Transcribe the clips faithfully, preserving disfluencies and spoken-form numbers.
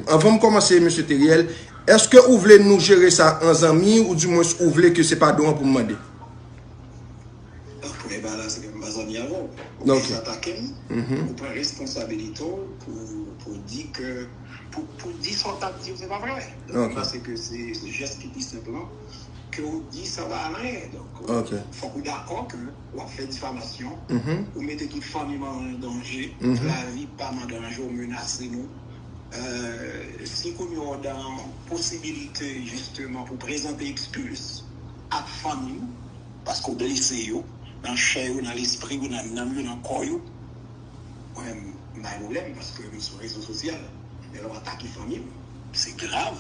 Anvan m kòmanse, mesye Teriel, èske ou vle nou jere sa an zanmi, oudimwens ou vle ke se padon an pou m mande? Premye bagay la, se ke m pa zanmi avè w. Ok. Ou atake m, ou pran responsabilite w pou, pou di ke, pou, pou di sa w t ap di yo, se pa vre. Donk, m panse ke se, se jès ki pi senp lan, ke w di sa pa anyen. Donk, fòk ou dakò ke w ap fè difamasyon, ou mete tout fanmi m an danje, lavi pa m an danje, ou menase nou. Euh, si kounye a w dan posibilite, jisteman, pou prezante eskiz ak fanmi w, paske w blese yo, nan chè yo, nan lespri yo, nan nanm yo, nan kò yo, mwen menm, m pa gen pwoblèm, paske m sou rezo sosyal. Men lè w atake fanmi m, se grav.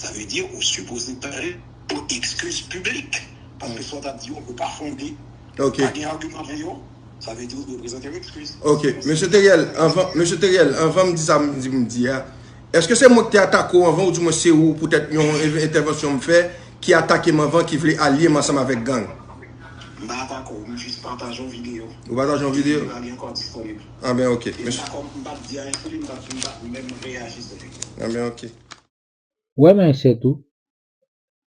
Sa vle di, ou sipoze pare pou eskiz piblik. Paske sa w t ap di yo, yo pa fonde. Ok. Pa gen agiman avè yo. Sa vle di ou dwe prezante yon eskiz. Ok, mesye Teriel, anvan, mesye Teriel, anvan m di sa m di, m di a, èske se mwen ki te atake w anvan, oudimwens se ou, poutèt yon en-, entèvansyon m fè, ki atake m anvan, ki vle alye m ansanm avèk gang? M pa atake w, m jis pataje yon videyo. Ou pataje yon videyo? Li pa gen ankò disponib. Anben, ok. E m pa kòm, m pa t di anyen sou li, m pa t, m pa t menm reyaji sou li. Anben, ok. Wè, men se tou.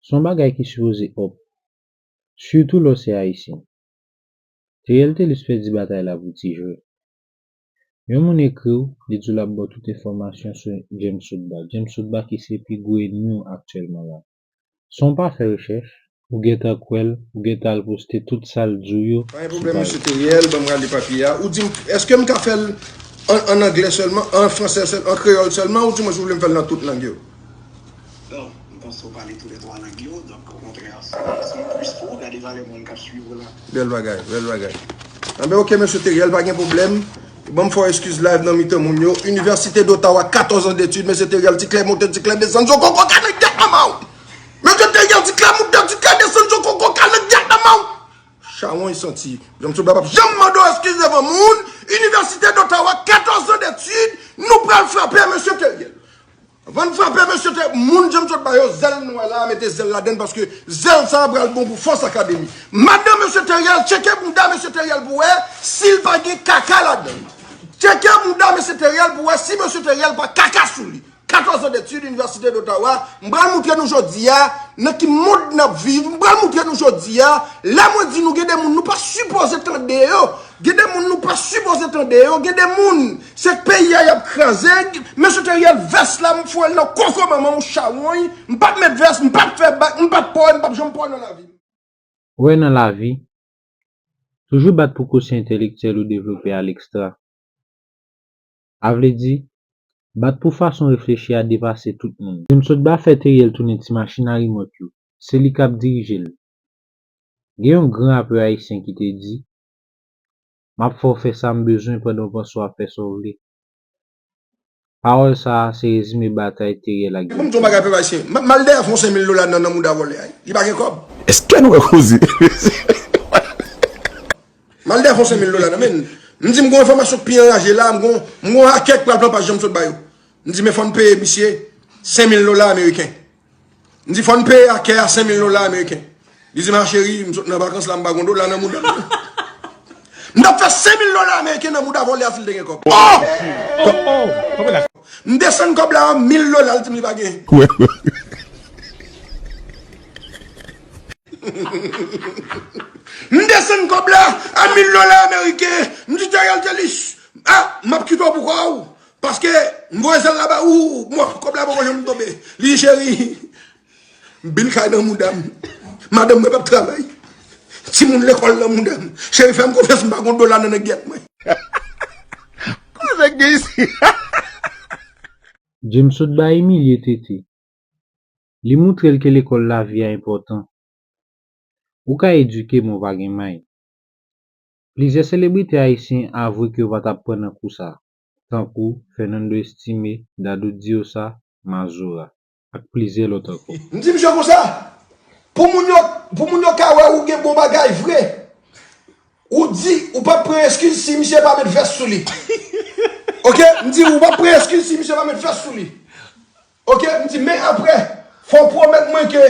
Se yon bagay ki sipoze up. Sitou lè w se Ayisyen. Teriel Thelus pèdi batay la pou ti jwe. Yon moun ekri w, li di w l ap ba w tout enfòmasyon sou James Soutba. James Soutba ki se pi gwo ènmi w aktyèlman la. San w pa fè rechèch, ou gentan kwè l, ou gentan al poste tout sa l di w yo sou paj. Pa gen pwoblèm, mesye Teriel, ban m rale papye a. Ou di m, èske m ka fè l an, an anglè sèlman, an fransè sèl, an kreyòl sèlman, oudimwens ou vle m fè l nan tout lang yo? Bon, m panse w pale toulètwa lang yo, donk, okontrè, se, se yon plis pou ou, gade valè moun k ap swiv ou la. Bèl bagay, bèl bagay. Anben, ok, mesye Teriel, pa gen pwoblèm. Ban m fè w eskiz live nan mitan moun yo. Université d'Ottawa, quatorze ans d'études, mesye Teriel, ti klè monte, ti klè desann, zo koko ka nan gyèt manman w. Mesye Teriel, ti klè monte, ti klè desann, zo koko ka nan gyèt manman w. Chawony santi. James Soutba p ap janm mande w eskiz devan moun. Université d'Ottawa, quatorze ans d'études, nou pral frape, mesye Teriel. Van frape mesye te moun James Soutba yo, zèl nwè la, mete zèl ladann, paske zèl sa a pral bon pou Fòs Akademi. Madanm mesye Teriel, tcheke mouda mesye Teriel pou wè si l pa gen kaka ladann. Tcheke mouda mesye Teriel pou wè si mesye Teriel pa kaka sou li. Quatorze ans d'études, Université d'Ottawa, m pral moutre nou jodi a nan ki mond n ap viv, m pral moutre nou jodi a, lè mwen di nou gen de moun nou pa sipoze tande yo, Gen de moun nou pa sipoze tande yo, gen de moun, se peyi a y ap kraze. Mesye Teriel, vès la, m foure l nan koko manman w, chawony. M p ap met vès, m p ap fè bak, m p ap pò, m p ap janm pò nan lavi m. Wè nan lavi, toujou bat pou kote entelektyèl ou devlope a lekstra. A vle di, bat pou fason reflechi a depase tout moun. James Soutba fè Teriel tounen ti machin a rimòt yo. Se li k ap dirije l. Gen yon gran rapè ayisyen ki te di, "M ap fè w fè sa m bezwen pandan w panse w ap fè sa w vle." Pawòl sa a se rezime batay Teriel ak Pou m di yon bagay, pèp ayisyen, m ap mal dèyè fè yon senk mil dola nan, nan mouda vòlè a, wi. Li pa gen kòb. Èske nou wè koze? Mal dèyè fè yon senk mil dola nan men l. M di m gon enfòmasyon k pi anraje la, m gon, m gon hakè k pral pran paj James Soutba yo. M di, men fò n peye misye senk mil dola ameriken. M di, fò n peye hakè a senk mil dola ameriken. Li di, ma chérie, m sot nan vakans la, m pa gon dola nan mouda m. M t ap fè senk mil dola ameriken nan mouda vòlè a si l te gen kòb. Oh! M desann kòb la a mil dola, l di m li pa gen. M desann kòb la a mil dola ameriken. M di, Teriel Thelus, ah, m ap kite w pou kò w. Paske m voye zèl la ba ou, mwen, kòb la poko janm tonbe. Li di, cheri, m pil kay nan mouda m. Madanm mwen p ap travay. Timoun lekòl nan mouda m. Cheri, fè m konfyans, m pa gon dola nan, nan gyèt mwen. Koze k gen isi? James Soutba imilye Tete. Li moutre l ke lekòl lavi a enpòtan. Ou ka edike, men w pa gen may. Plizyè selebrite ayisyen avwe ke yo pa t ap pran nan kou sa, tankou Fernando Estimé, Dadou Diossa, Mazora, ak plizyè lòt ankò. M di misye konsa, pou moun yo, pou moun yo ka wè ou gen bon bagay vre, ou di ou p ap pran eskiz si misye pa met vès sou li. Ok? M di ou p ap pran eskiz si misye pa met vès sou li. Ok, m di, men apre, fò w pwomèt mwen ke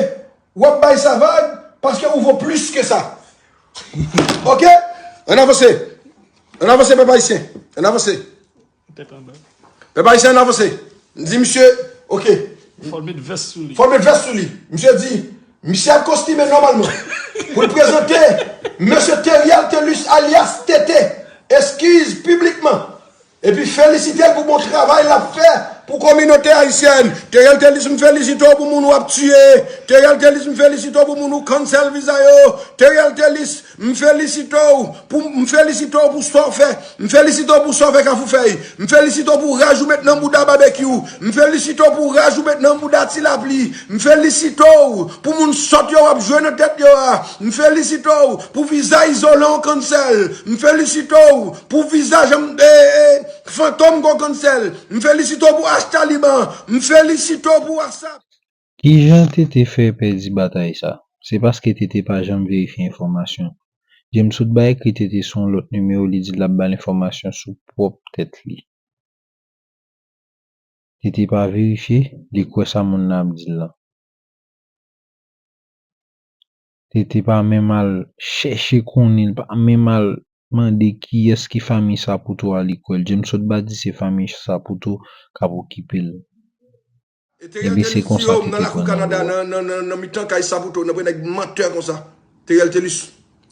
w ap bay sa vag, paske ou vo plis ke sa. Ok? Ann avanse. Ann avanse, pèp ayisyen. Ann avanse. Tèt anba. Pèp ayisyen, ann avanse. M di, misye, Ok. Fò l met vès sou li. Fò l met vès sou li. Misye di, misye ap kostime nòmalman. Pou l prezante Mesye Theriel Thelus alyas T T eskiz piblikman. Epi felisite l pou bon travay l ap fè pou kominote ayisyèn. Theriel Thelus, m felisite w pou moun w ap tiye. Theriel Thelus, m felisite w pou moun ou cancel viza yo. Theriel Thelus, m felisite w pou, m felisite w pou sa w fè. M felisite w pou sa w fè Kafou Fèy. M felisite w pou raj ou met nan bouda Babekyou. M felisite w pou raj ou met nan bouda Ti Lapli. M felisite w pou moun sòt yo w ap jwe nan tèt yo a. M felisite w pou viza izolan w cancel. M felisite w pou viza janm, e, e, fantom ke w cancel. M felisite w pou H Taliban. M felisite w pou WhatsApp. Kijan T T fè pèdi batay sa? Se paske T T pa janm verifye enfòmasyon. James Football ekri T T sou yon lòt nimewo, li di l ap ba l enfòmasyon sou pwòp tèt li. T T pa verifye, li kwè sa moun nan ap di l lan. T T pa menm al chèche konnen, li pa menm al mande kiyès ki fanmi Saputo a li kwè l. James Football di se fanmi Saputo k ap okipe l. Ebyen se konsa T T pran nan bò. Nan mitan kay Saputo, nan pre nèg mantè konsa. Theriel Thelus,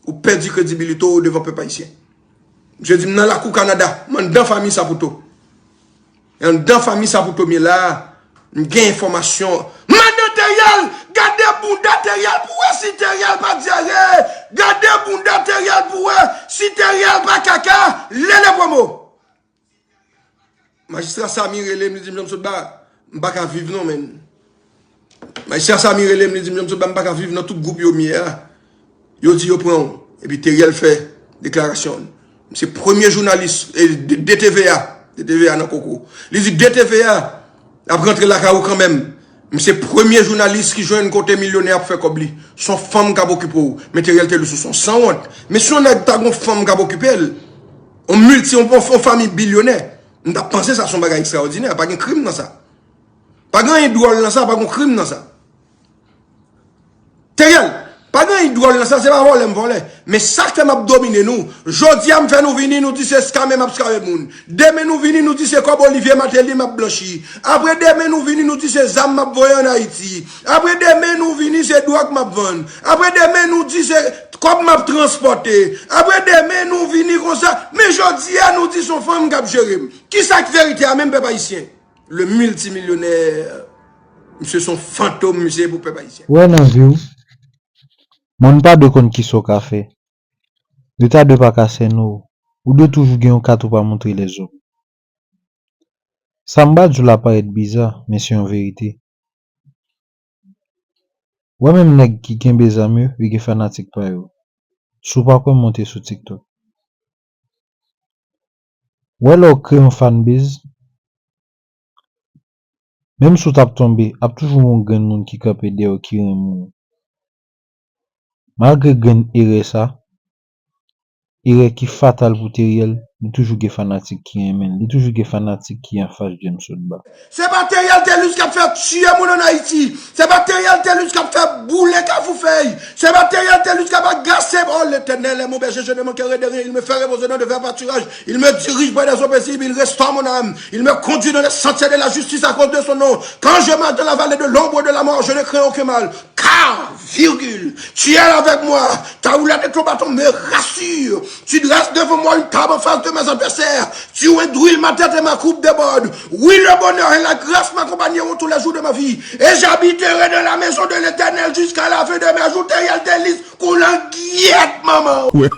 ou pèdi kredibilite w devan pèp ayisyen. Misye di m nan lakou Kanada, m anndan fanmi Saputo. E anndan fanmi Saputo m ye la, m gen enfòmasyon. Mande Theriel, gade bounda Theriel pou wè si Theriel pa dyare. Gade bounda Theriel pou wè si Theriel pa kaka. Lele pwomo. Majistra Samy rele m, li di m, Janm Sotba, m pa ka viv non, menn. Majistra Samy rele m, li di m, Janm Sotba, m pa ka viv nan tout gwoup yo m ye a. Yo di yo pran w. Epi Theriel fè deklarasyon. M se premye jounalis, e, de, de T V A, de T V A nan koko. Li di de T V A ap rantre lakay ou kanmenm. M se premye jounalis ki jwenn kote milyonè ap fè kòb li. Se yon fanm k ap okipe w. Men Theriel Thelus, ou se yon sanwont. Men si yon nèg ta gen yon fanm k ap okipe l, yon milti, yon, yon, yon fanmi bilyonè, m t ap panse sa se yon bagay ekstraòdinè. Pa gen krim nan sa. Pa gen anyen dwòl nan sa, pa gen krim nan sa. Theriel, pa gen anyen dwòl nan sa, se pa vòlè m vòlè. Men sa k fè m ap domine nou. Jodi a m fè nou vini, nou di se skame m ap skame moun. Demen nou vini, nou di se kòb Olivier Martelly m ap blanchi. Apre demen nou vini, nou di se zam m ap voye ann Ayiti. Apre demen nou vini, se dwòg m ap vann. Apre demen nou di se kòb m ap transpòte. Apre demen nou vini konsa. Men jodi a nou di se yon fanm k ap jere m. Kisa k verite a menm pèp ayisyen? Le miltimilyonè, misye se yon fantom, misye pou pèp ayisyen. Ou wè nan vi w, moun pa dwe konn kisa w ka fè. Yo ta dwe pa ka sènen w. Ou dwe toujou gen yon kat ou pa montre lèzòm. Sa m ba di w la parèt biza, men se yon verite. Ou wè menm nèg ki kenbe zam yo, yo gen fanatik pa yo. Si w pa kwè m, monte sou TikTok. Ou wè lè w kreye yon fanbase, menm si w t ap tonbe, ap toujou gen yon grenn moun ki kanpe dèyè w ki renmen w. Malgre grenn erè sa, erè ki fatal pou Theriel, li toujou gen fanatik ki renmen l, li toujou gen fanatik ki anfas James Sotba. Se pa Theriel Thelus k ap fè tiye moun ann Ayiti. Se pa Theriel Thelus k ap fè boule Kafou Fèy. Se pa Theriel Thelus k ap agase. Oh, l'Éternel est mon berger, je ne manquerai de rien. Il me fait reposer dans de verts pâturages. Il me dirige près des eaux paisibles. Il restaure mon âme. Il me conduit dans les sentiers de la justice à cause de son nom. Quand je marche dans la vallée de l'ombre de la mort, je ne crains aucun mal. Car, virgule, tu es avec moi. Ta houlette et ton bâton me rassurent. Tu dresses devant moi une table en face de mes adversaires. Tu instruis ma tête et ma coupe déborde. Oui, le bonheur et la grâce m'accompagneront tous les jours de ma vie. Et j'habiterai dans la maison de l'Éternel jusqu'à la fin de mes jours. Theriel Thelus, kou langyèt manman w.